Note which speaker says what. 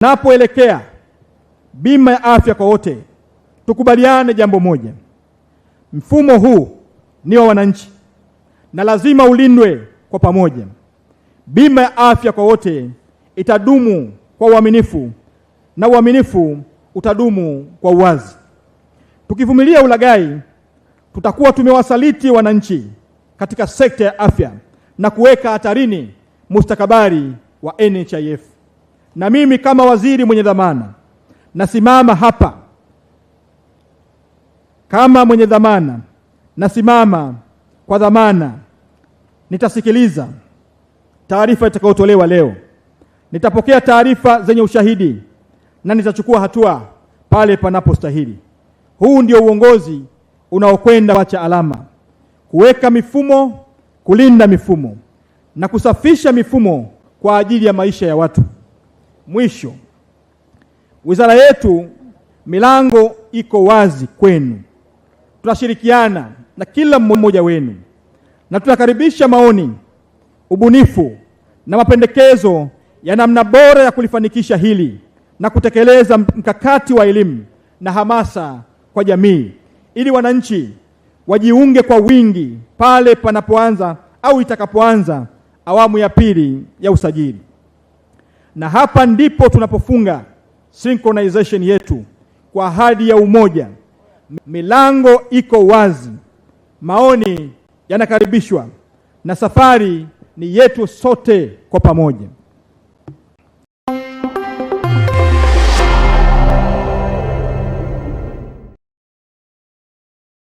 Speaker 1: Tunapoelekea bima ya afya kwa wote, tukubaliane jambo moja: mfumo huu ni wa wananchi na lazima ulindwe kwa pamoja. Bima ya afya kwa wote itadumu kwa uaminifu na uaminifu utadumu kwa uwazi. Tukivumilia ulaghai, tutakuwa tumewasaliti wananchi katika sekta ya afya na kuweka hatarini mustakabali wa NHIF. Na mimi kama waziri mwenye dhamana nasimama hapa kama mwenye dhamana, nasimama kwa dhamana. Nitasikiliza taarifa itakayotolewa leo, nitapokea taarifa zenye ushahidi na nitachukua hatua pale panapostahili. Huu ndio uongozi unaokwenda kuacha alama, kuweka mifumo, kulinda mifumo na kusafisha mifumo kwa ajili ya maisha ya watu. Mwisho, wizara yetu milango iko wazi kwenu. Tunashirikiana na kila mmoja wenu na tunakaribisha maoni, ubunifu na mapendekezo ya namna bora ya kulifanikisha hili na kutekeleza mkakati wa elimu na hamasa kwa jamii ili wananchi wajiunge kwa wingi pale panapoanza au itakapoanza awamu ya pili ya usajili. Na hapa ndipo tunapofunga synchronization yetu kwa ahadi ya umoja. Milango iko wazi, maoni yanakaribishwa na safari ni yetu sote kwa pamoja.